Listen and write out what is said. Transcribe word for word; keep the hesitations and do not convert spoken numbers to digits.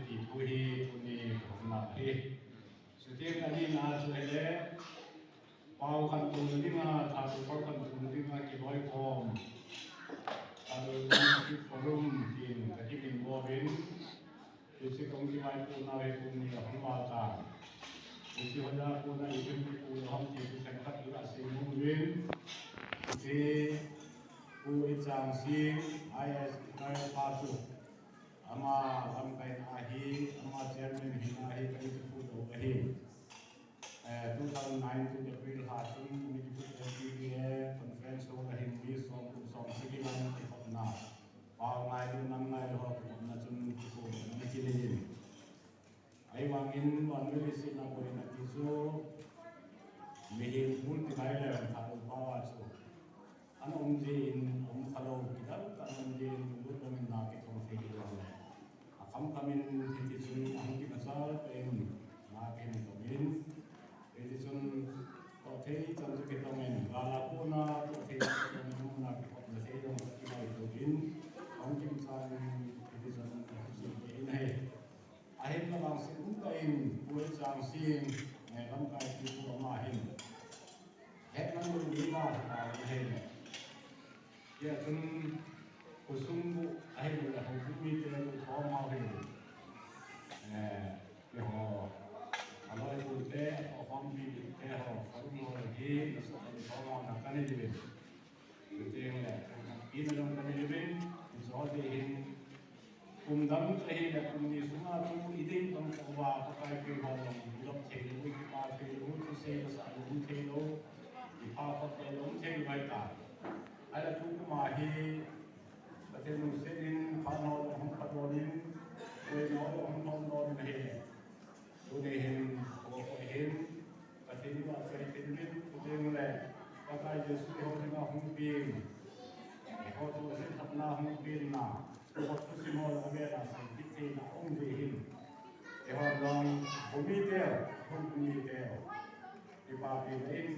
Ti thu hi tuni ka hung na hi. Chuti ani na chu hele. Pau khantouna dinga, thatu pau khantouna dinga kiloikhom. Thatu forum tin ka kimin bol in. Hiche kong kivaipohnau hi kum ni ahung val tan. Hiche hoiya kona ipum kipu le hom ti chu khenkhat chu asei nom uvin. Hiche Pu Ichangsing, I A S retired pa chu. Ama lamkaina hi, ama chairman hina hi ka kipu lou ahi. Eh, two thousand nineteen April lha chun mi kipu L T V A conference hall a hin mi som kum som sagi lam kikhopna. Pau ngailu, nam ngailu ho kikhopna chun kikhopna kinei in. Ahivangin vannoi leiset a boina ti chu mihem mun ti lai le thadou pau a chu. Ana um jeh in um khalou, kidang tah ana um jeh in lunglut dang in na kitong thei hi lou le. Akham kham in hiti chun ahung kimachal pen na pen tong in. Hiti chun toh thei chan chu kitong in, gal a kona toh thei chan chu kitong in, na kikhopna thei dong kinei tou in. Ahung kimachal in hiti chun ahung sim thei in ahi. Ahin lamang sih um tah in, Pu Ichangsing, eh, lamkai ti pu ama hin. Hetman lou ding a, a, ahin. Hia chun, khosung bu, ahin le, houbung mite bu thom hao hin. Eh, keiho, aloi bu te, akhompi te ho, forum ho hi, nasatah in thom hao na kanei diuvin. Chuteng le, ina jong kanei diuvin, hiche ho ding hin, kum dang chu ahile, kum ni sunga chu idei bang tah uva, Pakai pi ho jong, idop thei lou, ikipa thei lou, thusei lasah lou, um thei lou, ipa khop lou, um thei lou ahitai. Ahile tukum a hi, Pathen lungset in, phat ho jong hung phat lhon in, boina ho jong hung lhon lhon in ahile. Tuni hin, kho kho hin, Pathen in vahchoi thei uvin, chuteng le, Pakai Jesu eiho dinga hung peng, eiho thu aseilhahna hung pengna, eiho thusim ho le avel a seikit theina aum jeh hin, eiho jong, houbung mite, houbung mite, kipapi in,